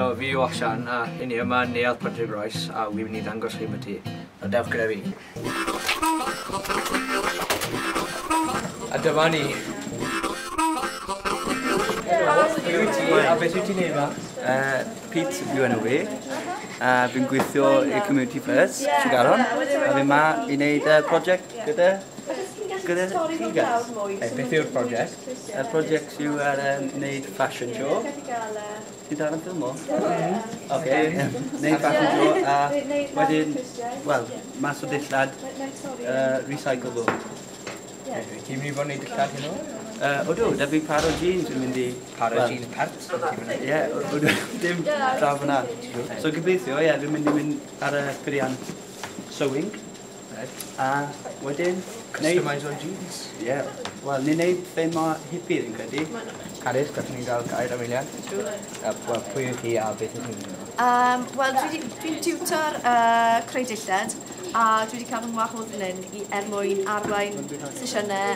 Helo, fi yw Osian a i ni yma yn Neuadd Pontrhydygroes a wi'n mynd i ddangos chi beth i. A dewch gyda fi. A dyma ni. Pwy wyt ti a beth wyt ti'n neud 'ma? Pete yw enw fi. A fi'n gweithio i Community First, Tregaron. A fi 'ma i wneud prosiect gyda chi guys. Beth yw'r prosiect? Y prosiect yw ar wneud fashion show. Ti'n dal yn ffilmo? Oce. Wneud fashion show a wedyn, wel, mas o dillad recyclable. Ti'n mynd i fod yn gwneud dillad heno? Odw, da fi par o jeans yn mynd i... Par o jeans pert? Ie, odw, dim draw fyna. So gobeithio, ie, fi'n mynd i mynd ar y peiriant sewing. A wedyn... Customise on jeans? Ie, wel, ni'n neud thema hippie fi'n credu. Carys, gallwn ni gael gair am eiliad? Wel, pwy yw chi a beth ydych chi'n gwneud? Wel, dwi'n tutor creu dillad a dwi wedi cael fy ngwahodd fan hyn er mwyn arwain sesiynau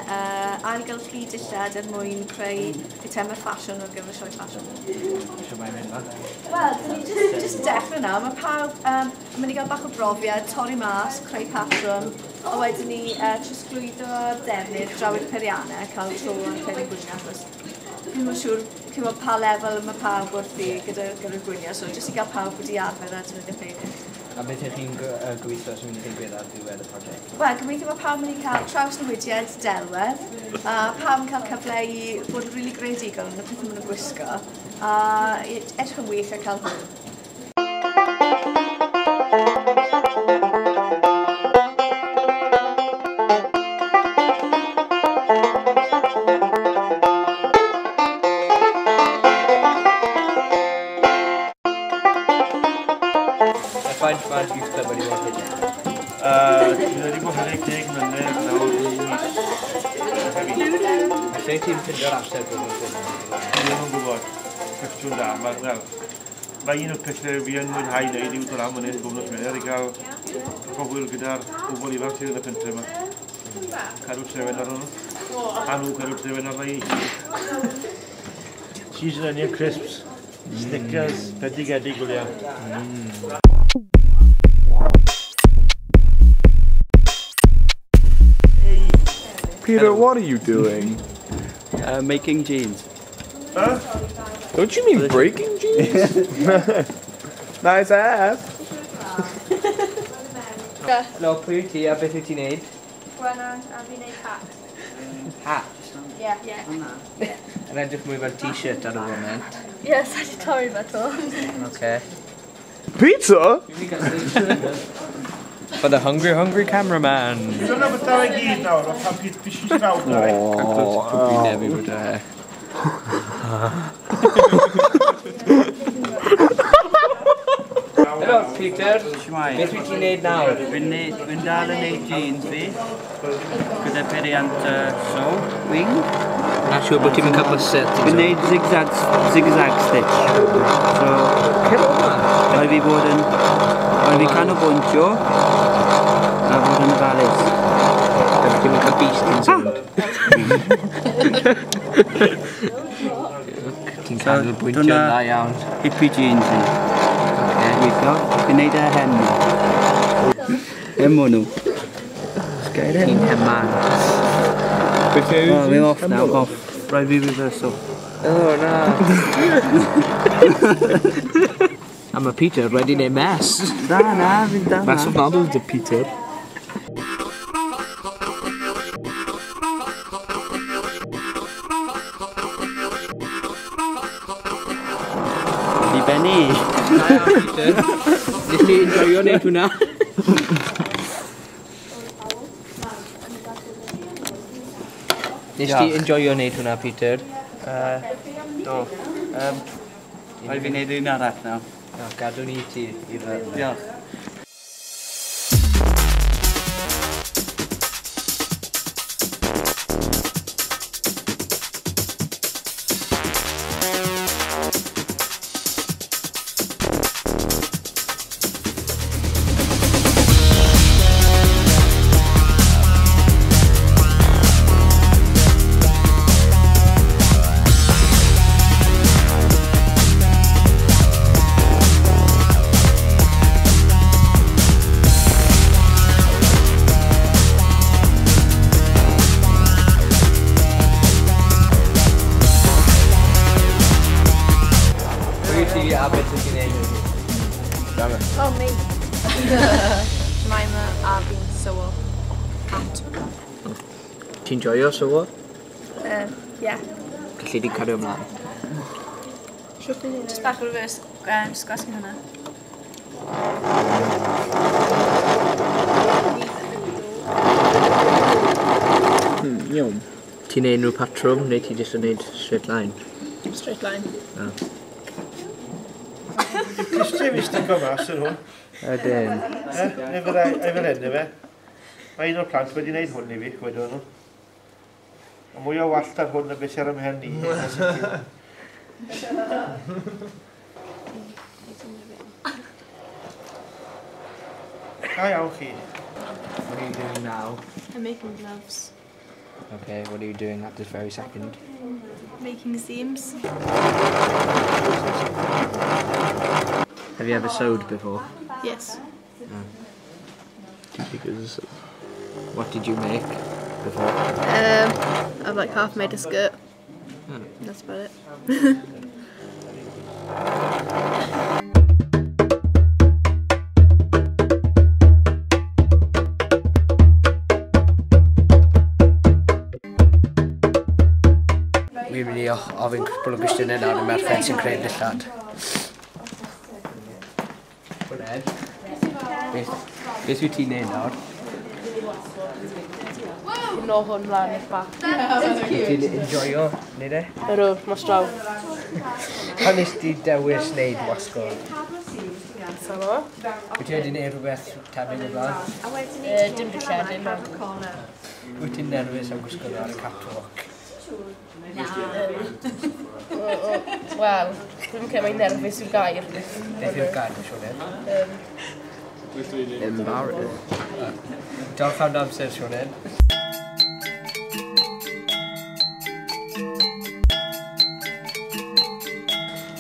ailgylchu dillad er mwyn creu eitemau ffasiwn ar gyfer sioe ffasiwn. Shwt mae'n mynd lan? Wel, dyn ni jyst yn dechrau nawr. Mae pawb yn mynd i gael bach o brofiad, torri mas, creu patrwm, a wedyn ni trosglwyddo defnydd draw i'r peiriannau, cael tro ar creu'r gwyniau, achos fi ddim yn siŵr chimod pa lefel mae pawb wrthi gyda'r gwyniau, so jyst i gael pawb wedi arfer a defnyddio peiriant. A beth ych chi'n gobeithio sy'n mynd i ddigwydd ar ddiwedd y prosiect? Wel, gobeithio mae pawb yn mynd i cael trawsnewidiad delwedd, a pawb yn cael cyfle i fod yn rili greadigol yn y pethau maen nhw'n gwisgo, a i edrych yn wych a cael hwyl. Faint mae'r Youth Club wedi bod hyn? Dwi wedi bod rhedeg 10 mlynedd nawr i mis Mehefin. A lle ti'n ffindio'r amser bod nhw'n ffeindio? Dwi ddim yn gwybod. Cwestiwn da. Mae un o'r pethau fi yn mwynhau wneud yw dod lan fan hyn bob nos Wener i gael bach o hwyl gyda'r bobl ifanc sydd yn y pentre yma. Cadw trefen arno nhw. A nhw cadw trefen arna i. Cheese and onion crisps, Snickers, bendigedig, William. Peter, what are you doing? Making jeans. Huh? Don't you mean breaking jeans? Nice ass. Helo, pwy wyt ti a beth wyt ti'n neud? Gwenan, a fi'n neud hat. Hat? Ie. Yn edrych mwy fel t-shirt ar y foment. Ie, sa i 'di torri fe 'to. Oce. Pizza? For the hungry, hungry cameraman. Dwi'n meddwl bod dal i gyd nawr, o pan bysys nawr. Oh, Helo, Peter. Shwmae. Beth wyt ti'n neud nawr? Fi'n dal yn neud jeans fi, gyda peiriant sew, wing. Na siŵr bod ti'n mynd cael bysedd. Fi'n neud zigzag stitch. So, rhaid fi bod yn... Rhaid fi canolbwyntio a fod yn ofalus. Rhaid fi ti'n cael beast yn sownd. Ti'n canolbwyntio'n dda iawn. Hippie jeans fi. Gweithio. Fi'n neud e hen nhw. Hemo nhw. Let's get it. Ti'n heman. Oh, fi'n off now, off. Rhaid fi reversal. Oh, na. A mae Peter wedi neud mess. Na, na, fi'n dal Mess ofnadw dy Peter. Fi benni. Da iawn, Peter. Nes ti enjoio neud hwnna? Nes ti enjoio neud hwnna, Peter? Do. Rhaid fi neud un arall nawr. No, gadw ni ti i fy... Diolch. Ti'n joio sewo? Yeah. Gallu di cario ymlaen? Just bach o reverse, just gwasgu hwnna. Iawn. Ti'n neud unrhyw patrwm neu ti jyst yn neud straight line? Straight line. Oh. Cystia fi stico mas yn hwn. Ydyn. Neu fel hyn, fe. Mae un o'r plant wedi wneud hwn i fi, wedon nhw. A mwy o wallt ar hwn na beth sy'n ar ymhen ni. Da iawn chi. What are you doing now? I'm making gloves. Okay, what are you doing at this very second? Making seams. Have you ever sewed before? Yes. No. What did you make before? I've like half made a skirt. Hmm. That's about it. Wi'n mynd i ofyn cwpl o gwestiynau nawr y merched sy'n creu'r dillad. Ed, beth wyt ti'n neud nawr? No hwn mlaen i'r back. Wyt ti'n enjoyo neud e? Ydw, mas draw. Pan nes ti dewis neud wasgod? Salo. Wyt ti wedi neud rhywbeth tebyg o'r blaen? Dim dilledyn. Wyt ti'n nerfus am gwisgo ar y catwalk? Wel, dwi'n credu mai nerfus yw'r gair. Beth yw'r gair, Sioned? Embarrassed. Diolch am amser, Sioned.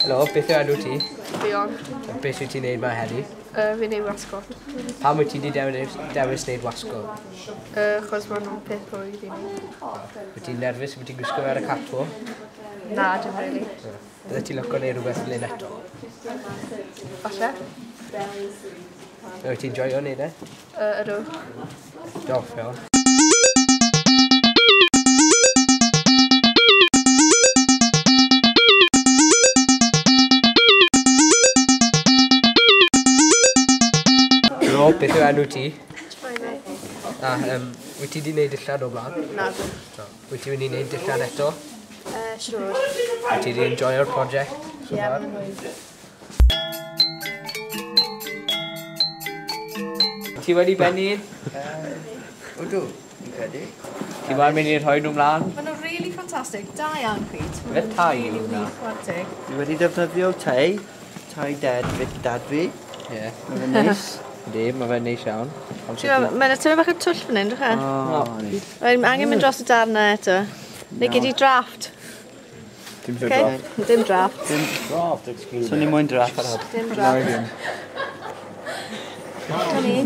Helo, beth yw enw ti? Fion. Beth wyt ti'n neud ma heddi? Fi'n neud wasgod. Pam wyt ti wedi dewis neud wasgod? Achos maen nhw'n peth o'i fi wneud. Wyt ti'n nerfus? Wyt ti'n gwisgo fe ar y catwalk? Na, dim really. Bydde ti'n licio neud rhywbeth fel hyn eto? Falle. Wyt ti'n joio neud e? Ydw. Diolch, Fion. Helo, beth yw enw ti? Wyt ti wedi gwneud dillad o'r blaen? Na. Wyt ti'n mynd i wneud dillad eto? Siwr. Wyt ti wedi enjoyo'r prosiect? Ie, mae'n hwyl. Ti wedi bennu? Ydw, fi'n credu. Ti moyn mynd i rhoi nhw mlaen? Maen nhw'n really ffantastig. Da iawn, Pete. Fe tai yw hwnna? Fi wedi defnyddio tai dad fi. Ie. Mae fe'n neis. Yndi, mae fe'n neis iawn. Mae'n tyfu bach o twll fan hyn, drych e? O, neis. Mae'n angen mynd dros y darnau eto. Neu gyd i drafft. Dim draft. Dim drafft. Dim draft, excuse me. So ni moyn drafft. Dim drafft. Dyna ni.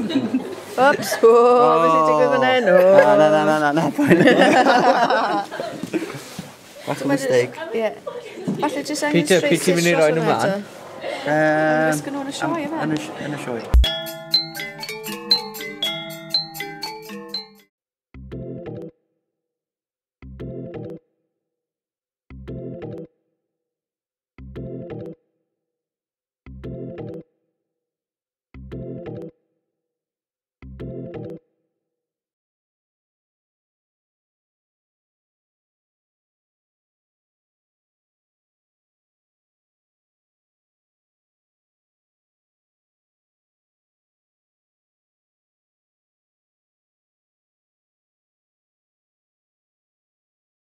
Oops, o, beth sy'n digwydd fan hyn? Na, na, na, na, na, Bach o mistake. Ie. Falle jyst angen Peter, straight pryd ti'n mynd i roi nhw mlaen? Wisgo nhw yn y sioe, yma? Yn y sioe.